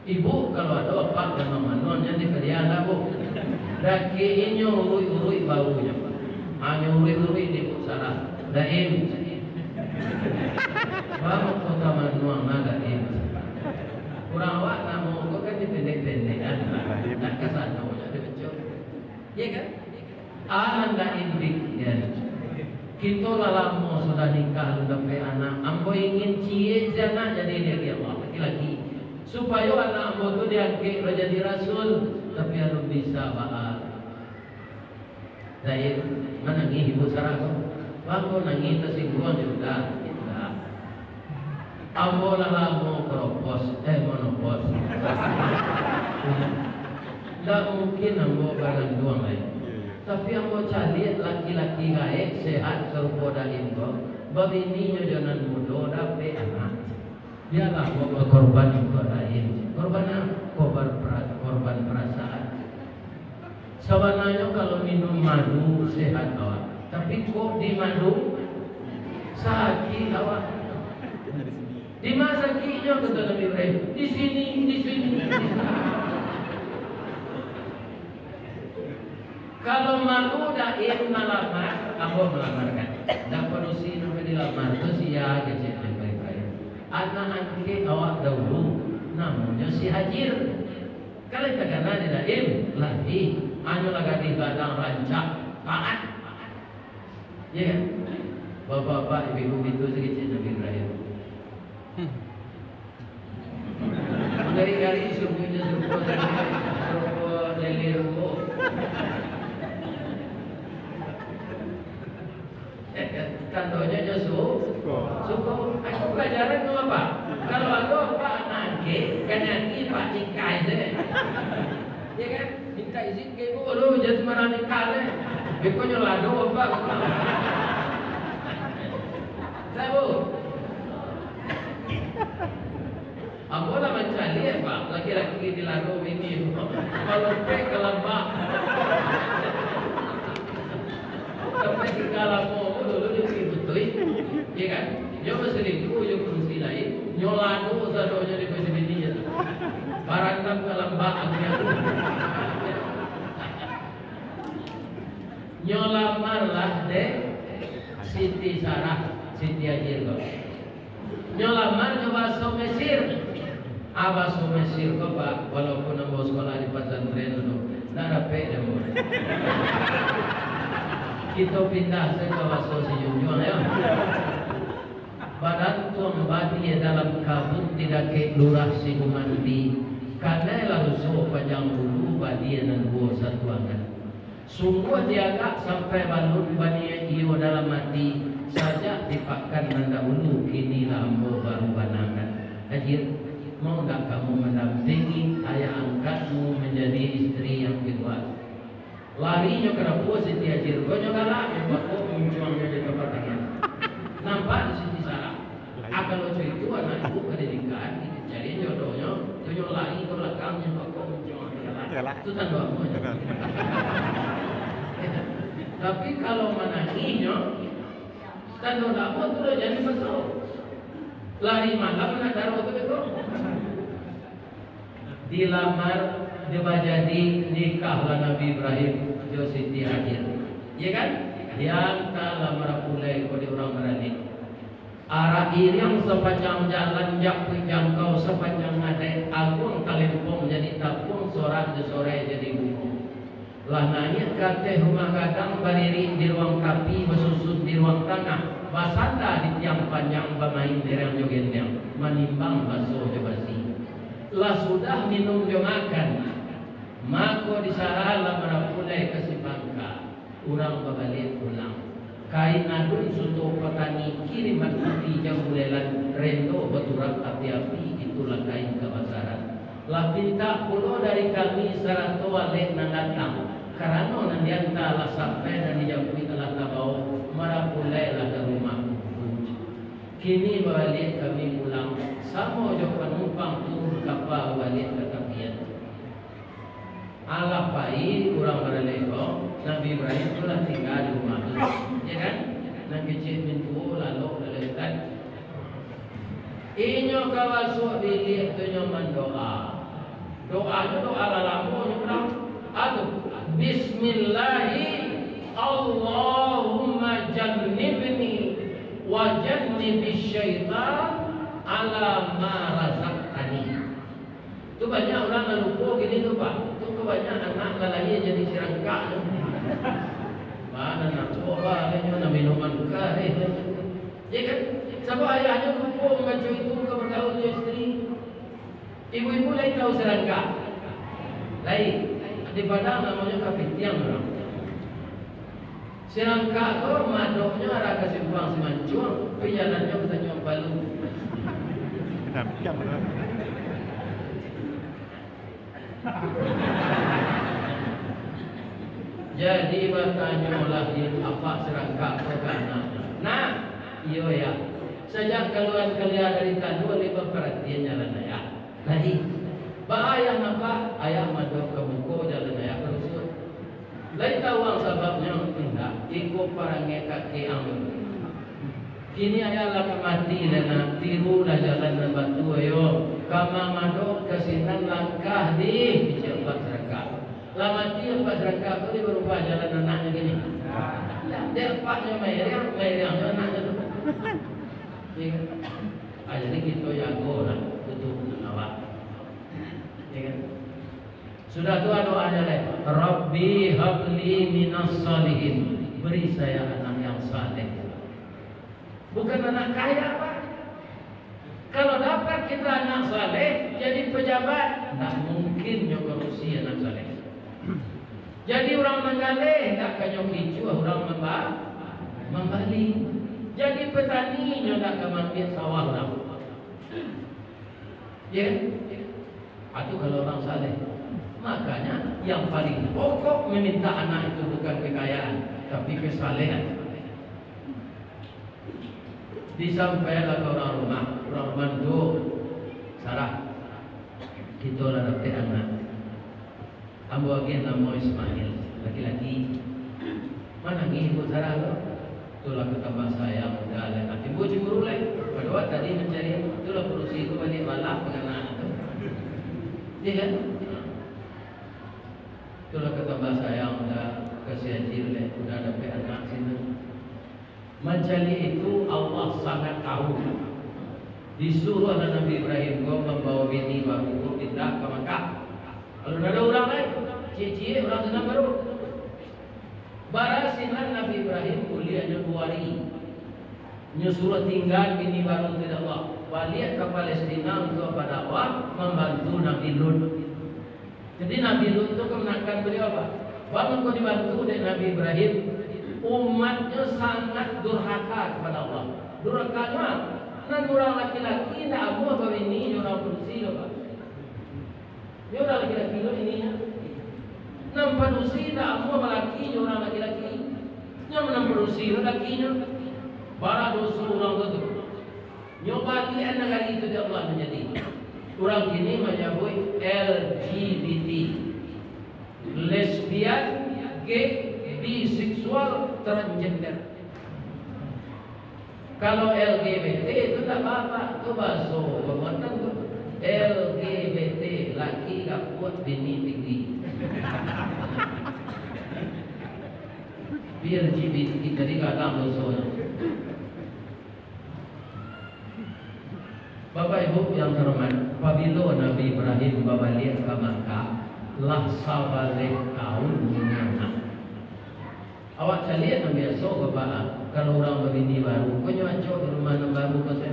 Ibu, kalau ado apak nan mamanuang, jan dipaliang lah, Bu. Dakek-i nyo uruik-uruik baunyo. Ha, nyo uruik-uruik dek Ibu Sarah. Daim. Baa mangko tamanuang lah, Daim. Urang awak namo ko kan dipendek-pendekan, nak ka sano, nak dipecah. Iya kan? Anak indik, ya. Kito lah lamo sudah nikah, alun dapek anak. Ambo ingin ciek se anak jadi dari Allah, laki-laki. Supayo anak ambo tu diangkek lah jadi rasul, tapi alun bisa, Pak. Zaid, manangih ibu Sarah tu. Bangko nangih tasingguang jo udah. Indak. Ambo lah lamo keropos, eh, monopos. Ndak mungkin ambo baranduang lai. Tapi ambo caliak laki-laki gaek, sehat, sarupo Daim ko, babininyo jo nan mudo, dapek anak. Bialah ambo bakorban untuak Daim. Korban apo? Korban pera-, korban perasaan. Sabananyo kalau minum madu sehat awak, tapi kok di madu sakik awak. Di ma sakiknyo, kato Nabi Ibrahim? Di sini, di sini. Kalau malu Daim malamar, ambo malamarkan. Ndak padusi nan ka dilamar tu sia, kecek Nabi Ibrahim. Anak angkek awak dahulu, namonyo si Hajir. Kalau takana di Daim, lari. Anyo lah gadih gadang, rancak, taat. Iya kan? Bapak-bapak, ibu-ibu, itu sakecek Nabi Ibrahim. Gari-gari subuhnyo sarupo, sarupo lele rumbo. Tandonyo nyo su-, suko. Suko. Aku pelajaran tu apa? Kalau ado apak anak angkek, kanai Pak nikahi se. Ya kan? Minta izin ka ibu, "Aduh, jan sumbarang nikah se." Beko nyo lado apak. Tahu? Ambo lah mancaliak, Pak, laki-laki di lado bini tu. Kalau pek ka lambak. Sampai tingga lamo tu dulu di Bukik Butui. Iya kan? Nyo basalingkuh jo padusi lain, nyo lado sadonyo di bini-bininyo tu. Barandam ka lambak agiah tu. Nyo lamar lah dek Siti Sarah, Siti Hajir ko. Nyo lamar jo bahaso Mesir. Ah, bahaso Mesir ko, Pak, walaupun ambo sekolah di pasantren tu, ndak dapek dek ambo. Kito pindah se ka bahaso Sijunjuang, yo. Badantuang badia dalam kabun di dakek lurah Sigumandi. Kanai lah ruso panjang bulu, badia nan duo satuangan. Sungguah diagak sampai balun baniaik iyo dalam ati, sajak di pakan nan dahulu, kini lah ambo baru banakan. Hajir, mau ndak kamu mandampingi ayah angkatmu manjadi istri yang kedua? Larinyo ka dapua Siti Hajir ko, nyo galak, nyo pakok muncuangnyo di tampatangan. Nampak di Siti Sarah. Ah, kalau caitu anak ibu ka dinikahan, cari jodohnyo, tu nyo lari ka balakang, nyo pakok muncuang. Iyalah. Tu tando apo nyo? Benar. Tapi kalau manangihnyo, tando apo tu lah jadi baso. Lari malam nak taruh tu beko. Dilamar, dibajadi, nikahlah Nabi Ibrahim jo Siti Hajir. Iya kan? Diantalah marapulai ko dek urang barani. Arak iriang sapanjang jalan, japuik jangkau sapanjang adaik, aguang talempong jadi tapuang, sorak jo sorai jadi bungo. Lah naiak ka ateh rumah gadang, baririk di ruang tapi, basusun di ruang tangah, basanda di tiang panjang, bamain derang jo gendang, manimbang baso jo basi. Lah sudah minum jo makan, mako disarahlah marapulai ka si pangka, urang babaliak pulang. Kain adun suto patani, kiriman putih jambu lelan, rendo baturak api-api, itulah kain kabasaran. Lah pintak pulo dari kami sarato alek nan datang, karano nan dianta lah sampai, nan dijapuik lah tabao, marapulailah ka rumah. Kini babaliak kami pulang, samo jo panumpang turun kapa babaliak ka tapian. Alah pai urang baralek ko, Nabi Ibrahim tu lah tingga di rumah tu, ya kan? Nan kecek mintuo lalok lalaitan. Inyo ka masuak biliak tu, inyo mandoa. Doanyo doa lalamo nyo pulang. Atu, "Bismillahi, Allahumma jannibni wa jannibisy syaitan ala ma razaqtani." Banyak urang nan lupo kini tu, Pak. Tu ka banyak anak nan lahia jadi sirangkak tu. Mana nak suok, Pak, inyo nak minuman kah, eh? Ya kan? Sabab ayahnyo lupo mambaco itu ka bagaul jo isteri. Ibu-ibu lai tahu sirangkak? Lai. Di Padang namonyo kapitiang urang. Sirangkak ko madoknyo arah ka Simpang Simancuang, jalannyo ka Tanjuang Palu. Pinang-pinang lah. Jadi batanyolah apak sirangkak ko ka anaknyo, "Nak, iyo ya, sajak kaluan kalian dari tandu, alih baparatian jalan ayah. Lai, baa ayah nampak, ayah madok ka muko, jalan ayah ka rusuah." Lai tahu ang sababnyo? Indak, iko parangai kakek ang. Kini ayah lah ka mati, lah nak tirulah jalan nan batua yo. Kama madok ka sinan langkah di kicik apak sirangkak. Lah mati apak sirangkak tu, di barubah jalan anaknyo kini. Indak, dek apaknyo mairiang, mairiangnyo anaknyo tu. Ya kan? Ah, jadi kito jagolah tutup mulut awak. Ya kan? Sudah tu doanyo lai, "Rabbi habli minas shalihin." Beri saya anak yang saleh. Bukan anak kaya, Pak. Kalau dapat kita anak saleh, jadi pejabat, ndak mungkin nyo korupsi anak saleh. Jadi urang manggaleh, ndak ka nyo kicuah urang mamba-, mambali. Jadi petani, nyo ndak ka maambiak sawah urang. Ya kan? Itu kalau orang saleh. Makanya, yang paling pokok meminta anak itu bukan kekayaan, tapi kesalehan. Disampaikanlah ka urang rumah, urang rumah tu, "Sarah, kito lah dapek anak. Ambo agiah namo Ismail, laki-laki." Manangih ibu Sarah tu. Itulah ka tambah sayang, udah lah. Tapi ibu cemburu lai. Padahal tadi mancari, itulah padusi tu baliak balap dengan anak tu. Iya kan? Itulah ka tambah sayang, udah kasih haji lai, udah dapek anak sinan. Mancaliak itu Allah sangat tahu. Disuruahlah Nabi Ibrahim ko mambawa bini baru ko pindah ka Makkah. Kalau ndak ado urang lain, ciek-ciek urang sinan baru. Bara sinan Nabi Ibrahim buliahnyo duo ari. Nyo suruah tingga bini baru tu dek Allah, baliak ka Palestina untuak badakwah, mambantu Nabi Lut. Jadi, Nabi Lut tu kamanakan baliau, Pak. Baa mangko dibantu dek Nabi Ibrahim? Umatnyo sangat durhaka kapado Allah. Durhakanyo, nan urang laki-laki indak amuah babini jo urang padusi, Pak. Nyo urang laki-laki tu bininyo. Nan padusi indak amuah balaki jo urang laki-laki. Nyo nan padusi tu lakinyo. Bara doso urang tu. Nyo baliak nagari tu dek Allah manjadi. Urang kini manyabuik L G B T. Lesbian, gay, biseksual, transgender. Kalau L G B T tu ndak apa-apa, tu bahaso bangunan tu. L G B T, laki gapuak, bini tinggi. Biar L G B T jadi gadang dosonyo. Bapak Ibu yang terhormat, pabilo Nabi Ibrahim babaliak ka Makkah, lah sabaleh taun niniak. Awak caliak nan biaso ko, Pak, kalau urang babini baru, ko nyo acok di rumah nan baru ko se.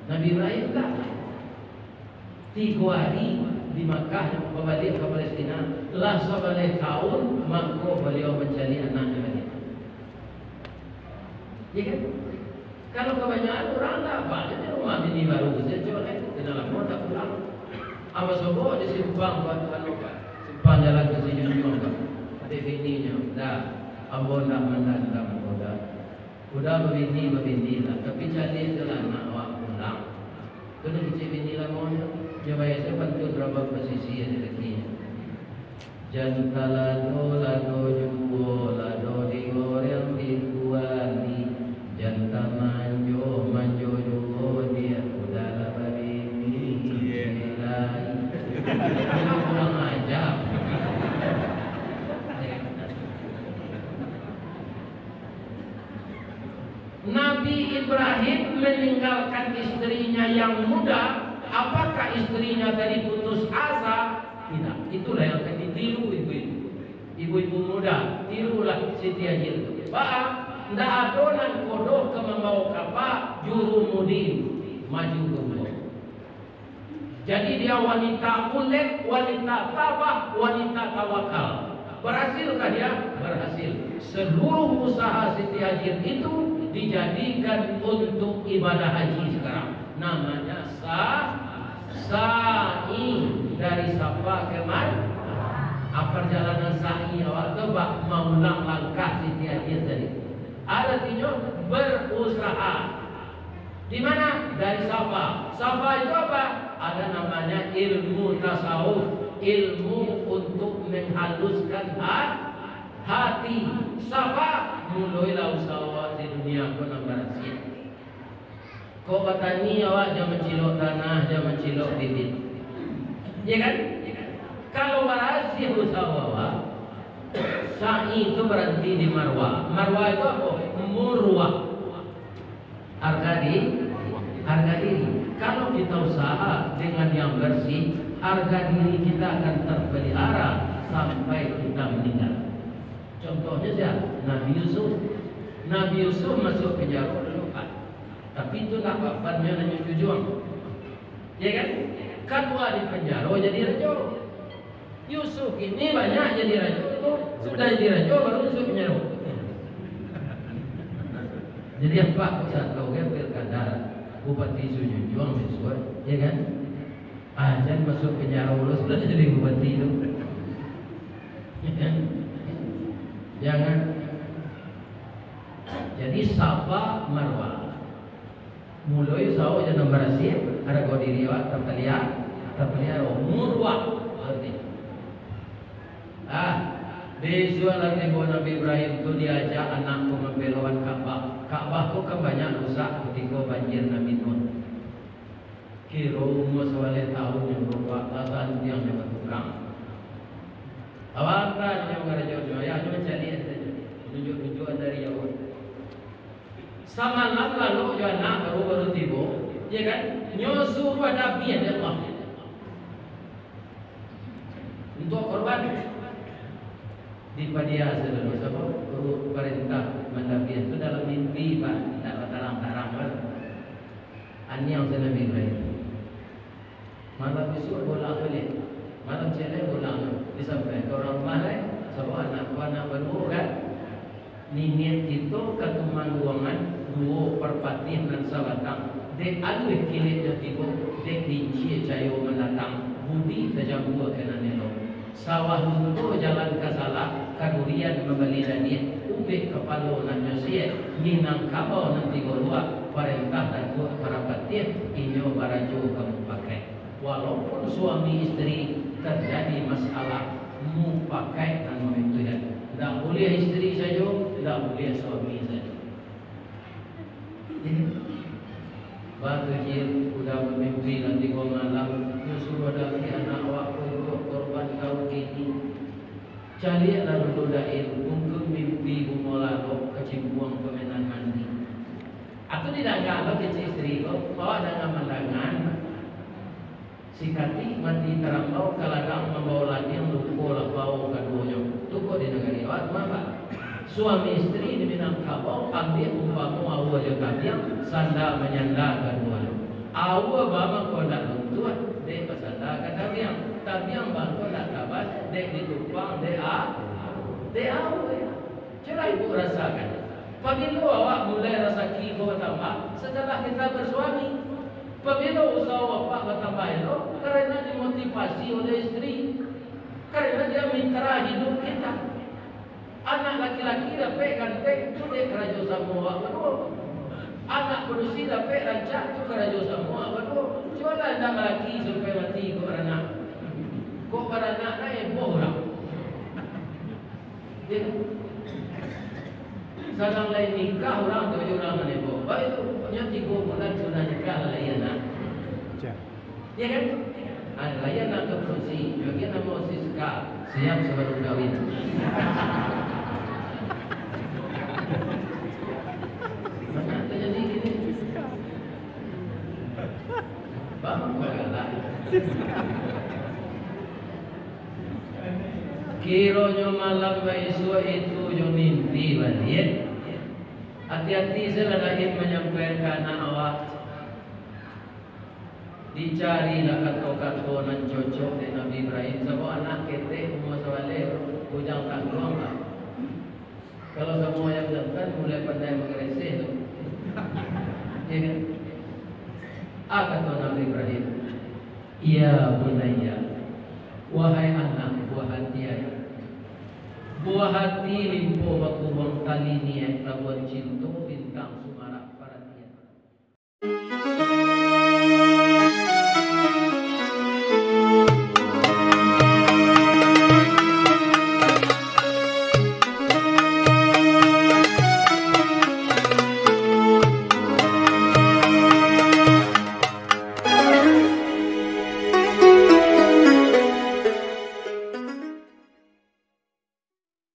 Nabi Ibrahim ndak. Tigo ari di Makkah, babaliak ka Palestina, lah sabaleh taun, mangko baliau mancaliak anaknyo baliak. Iya kan? Kalau kabanyakan urang ndak, banyak di rumah bini baru sajo, eh. Tidak lamo ndak pulang. Ambo sobok di simpang, Pak, anu, Pak. Simpang jalan ka Sijunjuang, Pak. Dek bininyo, "Dah, ambo ndak mandandam ko, dah. Udah babini, babini lah. Tapi caliak tu lah anak awak pulang." Tu nan kecek bini lamonyo. Nyo bayar sajo pantun rambut basisi ado lakinyo. Jan talado-lado juo, lado digoreng dikuali. Jan tamanjo-manjo juo, diak udah lah babini lai. Kurang ajar. Nabi Ibrahim meninggalkan istrinya yang muda Apakah istrinya tadi putus asa? Tidak. Itulah yang akan ditiru ibu-ibu. Ibu-ibu muda, tirulah Siti Hajir tu. Baa, ndak ado nan kodoh ka mambawa kapa, jurumudin, maju gumbo. Jadi dia wanita ulet, wanita tabah, wanita tawakal. Berhasilkah dia? Berhasil. Seluruh usaha Siti Hajir itu dijadikan untuk ibadah haji sekarang. Namanya sa-, sa'i dari Safa ke Mar-, ah, perjalanan sa'i awak tu bak maulang langkah Siti Hajir tadi. Artinya berusaha. Di mana? Dari Safa. Safa itu apa? Ada namanya ilmu tasawuf, ilmu untuk menghaluskan ha-, hati. Safa, muloilah usaha awak di dunia ko nan barasiah. Kok batani awak, jan mancilok tanah, jan mancilok bibit. Ya kan? Kalau barasiah usaha awak, sa'i itu baranti di Marwah. Marwah itu apo? Murwah. Harga di-, harga diri. Kalau kita usaha dengan yang bersih, harga diri kita akan terpelihara sampai kita meninggal. Contohnya siapa? Nabi Yusuf. Nabi Yusuf masuk penjara dulu, Pak. Tapi itu nak bapan nyo nanyo jujuang. Ya kan? Kan wak di penjara jadi rajo. Yusuf ini banyak jadi rajo tu. Sudah jadi rajo baru masuk penjara. Jadi apa kok satu kan pilkada Bupati Sujunjuang Yusuf, ya kan? Ah, jan masuk penjara dulu sudah jadi bupati tu. Ya kan? Jangan. Jadi Safa Marwah. Muloi usaho jan barasiah, harga diri awak tapaliah, tapaliah Murwah. Arti. Ah, bisuak lah tibo Nabi Ibrahim tu diajak anak ko mambeloan Ka'bah. Ka'bah ko kan banyak rusak kutiko banjir Nabi Nuh. Kiro umua sabaleh taun nyo bapak, lah santiang nyo batukang. Awak antaan nyo mangarajo nyo, ayah nyo mancaliak sajo. Nunjuak-nunjuak dari jauah. Samalam lalok jo anak baru-baru tibo, ya kan? Nyo suruah dabiah dek Allah. Untuak korban. Dipadiah sajo dulu, sabo? Guru parentah mandabiah tu dalam mimpi, Pak. Indak batarang-tarang, kan? Aniang sajo Nabi Ibrahim. Malam isuak bolang baliak. Malam ciek lai bolang tu. Disampaikan ka urang rumah lai. Sabab anak ko anak baduo kan. Niniak kito ka tumangguangan duo parpatiah nan sabatang. Dek aluih kileknyo tibo, dek lincia cayo mandatang. Budi tajambuakan nan elok. Sawah lunto jalan ka salah, ka durian mambali dadiah, ubek kapalo nan nyo siek, Minangkabau nan tigo luak, parentah Datuak Parapatiah, inyo barajo ka mupakaik. Walaupun suami isteri terjadi masalah, mupakaik nan mamituihan. Ndak buliah isteri sajo, ndak buliah suami sajo. Batu Jil, udah bamimpi lah tigo malam, nyo suruah dabiah anak awak ko untuak korban taun kini. Caliaklah dulu Dail, mungkin mimpi bungo lalok kacimpuang pamenan mandi. Aku didanga lo kecek isteri ko, awak danga mandanga. Sikatik mati tarambau ka ladang mambao ladiang, lupo lapau kaduonyo. Tu kok di nagari awak tu mah, Pak. Suami isteri di Minangkabau ambiak umpamo aua jo tabiang, sanda manyanda kaduonyo. Aua ba mangko ndak runtuah, dek basanda ka tabiang. Tabiang ba mangko ndak tabas, dek ditumpang dek a-, dek aua. Cubolah ibu rasakan. Pabilo awak mulai rasaki ko batambah? Setelah kita bersuami. Pabilo usaho awak batambah elok? Karena dimotivasi oleh isteri. Karena dia mitra hidup kita. Anak laki-laki dapek ganteng, tu dek karajo samo awak baduo. Anak padusi dapek rancak, tu karajo samo awak baduo. Cubolah ndak balaki sampai mati kok baranak. Kok baranak, nah, heboh urang. Sadang lai nikah urang tu, urang manembok. Baik tu, nyo tigo bulan sudah nikah, lai anak. Ya kan? Ah, lai anak tu produksi. Bagi namo Siska, siap sebelum kawin. Banyak terjadi gini. Bang, Kironyo malam baisuak itu jo mimpi baliak. Ati-ati salah lain manyampaikan ka anak awak. Dicarilah kato-kato nan cocok dek Nabi Ibrahim, sabab anak ketek umua sabaleh, bujang tangguang lah. Kalau samo ayam jantan, mulai pandai mangareseh tu. Ya kan? Ah, kato Nabi Ibrahim, "Ya bunayya, wahai anak, buah hati ayah. Buah hati limpo bakuruang tali niaik labuan cinto bintang